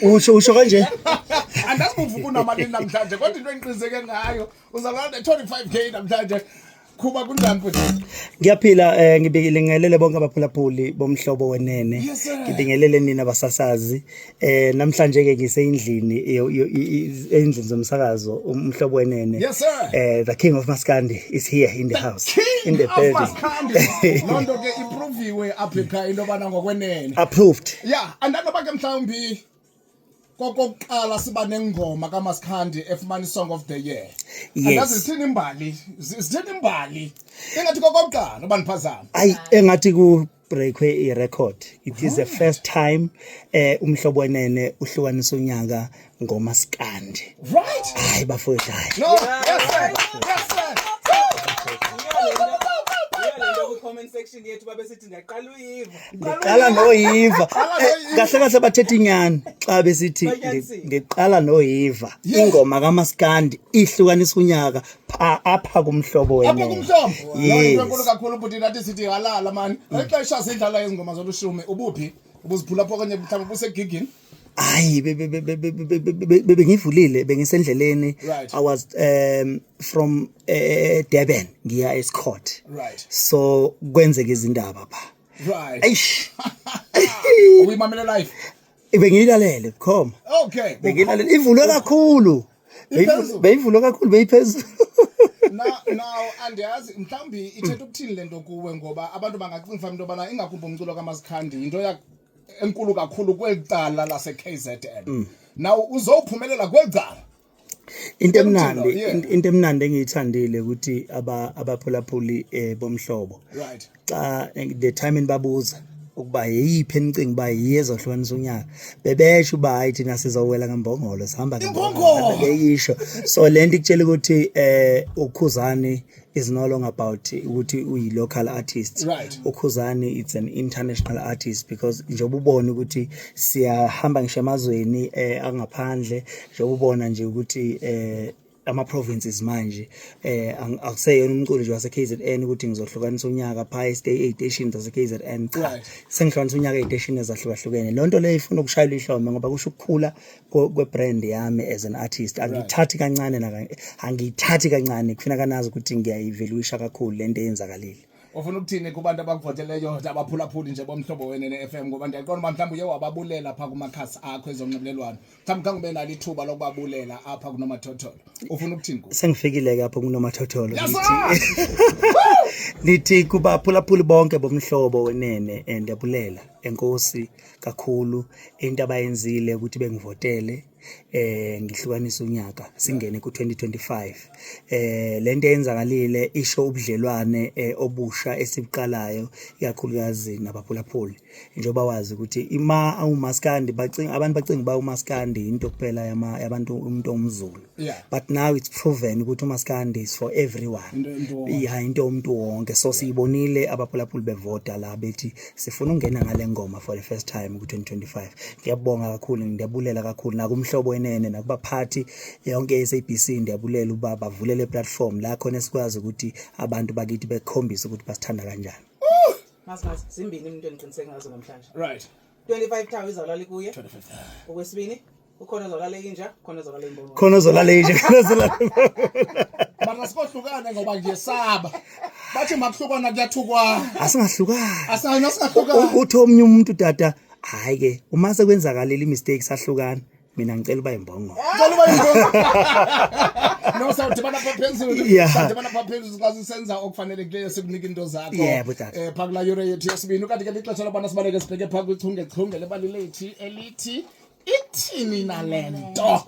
Usho kanje. Andazi uvuka unamalini namhlanje, kodwa into engiqiniseke ngayo uzalala ne-25K namhlanje. Khuba, kunjani futhi? Ngiyaphila, ngibingelele bonke abaphulaphuli bomhlobo wenene. Yes, sir. Ngibingelele nina abasasazi. Namhlanje ke ngiseyindlini endlini zomsakazo umhlobo wenene. Yes, sir. The king of Maskandi is here in the house. King In the of building. Maskandi. Loo nto ke iproviwe apha ekhaya into yobana ngokwenene. Approved. Ya, andanoba ke mhlawumbi kokokuqala siba nengoma kaMaskandi efumana i-Song of the Year. Yes. Andazi zithini imbali, zithini imbali. Ingathi kokokuqala uba ndiphazama. Ayi, engathi ku breakwe i record. It is the first time umhlobo wenene uhlukanisa unyaka ngomaskandi. Hayi bafowethu, hayi. No, yes sir. Yes sir. Lento kwi-comment section yethu babesithi ndiyaqala uyiva. Ngiqala noyiva. Qala noyiva. Kahle kahle bathetha inyani xa besithi Banyanisile. Ngiqala noyiva ingoma kaMaskandi ihlukanisa unyaka pha apha kumhlobo Apha wenene. kumhlobo. No, into enkulu Yes. kakhulu bhuti, nathi sithi halala mani. Ixesha sidlala izingoma zolushumi ubuphi? Ubuziphula pho okanye mhlawumbi ubusegigini? Hayi, bengivulile, bengisendleleni. I was from Durban ngiya eScott. So kwenzeka izindaba pha. Eish. Uyimamele live. Bengiyilalele bukhoma. Bengiyilalele ivulwe kakhulu. Iphezulu. Beyivulwe kakhulu, beyiphezulu. Now andiyazi mhlawumbi ithetha ukuthini le nto kuwe, ngoba abantu bangacinga fanuba into yobana ingakumbi umculo kaMaskandi yinto enkulu kakhulu kweli cala lase-KZN. Now uzowuphumelela kweli cala. Into Ithetha ukuthini emnandi lo? Yeah. Into emnandi engiyithandile ukuthi abaphulaphuli bomhlobo xa the time enibabuza ukuba yeyiphi enicinga uba yiyo ezohlukanisa unyaka, bebesho uba hayi, thina sizowela ngembongolo, sihamba Imbongolo! ngembongolo, beyisho. So le nto ikutshela ukuthi uKhuzani is no longer about ukuthi uyi-local artist. UKhuzani, it's an international artist, because njengoba ubona ukuthi siyahamba ngisho emazweni angaphandle, njengoba ubona nje ukuthi ama provinces manje akuseyona umculo nje wase KZN ukuthi ngizohlukanisa unyaka pha e-stations zase KZN, cha. Sengihlukanisa unyaka eziteshini ezahlukahlukene. Lonto leyo ifuna ukushayela ihlombe ngoba kusho ukukhula kwe-brand yami as an artist. Angiyithathi kancane, angiyithathi kancane, kufuneka nazi ukuthi ngiyayivaluisha kakhulu lento eyenzakalile. Ufuna ukuthini kubantu abakuvoteleyo, abaphulaphuli nje bomhlobo wene ne-FM? Ngoba ndiyaqonda uba mhlawumbi uye wababulela phaa kumakhasi akho ezonxibelelwano, mhlawumbi khange ube nalo ithuba lokubabulela apha kunomathotholo. Ufuna ukuthini kubo? Sengifikile ke apho kunomathotholo. Yes, Nithi kubaphulaphuli bonke bomhlobo wenene, ndiyabulela, enkosi kakhulu into abayenzile ukuthi bengivotele ngihlukanisa unyaka singene ku-2025. Lento eyenzakalile isho ubudlelwane obusha esibuqalayo, ikakhulukazi nabaphulaphuli, njengoba wazi ukuthi ima umaskandi bacinga, abantu bacinga uba umaskandi into kuphela yabantu, umuntu omZulu. But now it's proven ukuthi umaskandi is for everyone. Into yomuntu wonke. Yeah, into yomuntu wonke. So siyibonile abaphulaphuli bevota la bethi sifuna ukungena ngale ngoma for the first time ku-2025. Ngiyabonga kakhulu, ngiyabulela kakhulu nakumhlobo wenene nakubaphathi yonke SABC. Ndiyabulela uba bavule le platform la khona sikwazi ukuthi abantu bakithi bekhombise ukuthi basithanda kanjani. Mazi zimbini into endiqiniseke ngazo namhlanje. 25 tower izawulala kuye. 25. Okwesibini, ukhona ozawulala inja, khona ozawulala imbongolo. Khona ozolala inje, khona ozolala. Mara sikohlukane ngoba ngiyesaba. Bathi makuhlukana kuyathukwana. Asingahlukani. Asana singahlukani. Uthi omnye umuntu, tata, hayi ke, uma sekwenzakalile i-mistake sahlukana, mina ngicela uba imbongolo. Cela uba yimbongolo. No, sawudibana pha phezulu. Sawudibana pha phezulu xa sisenza okufanelekileyo, sikunika into zakho. Yebo, tata. Phaa kulaa yure yethu yesibini. Kanti ke lixesha lobana sibaleke sibheke phaa kwichungechunge lebali lethu elithi ithini nale nto.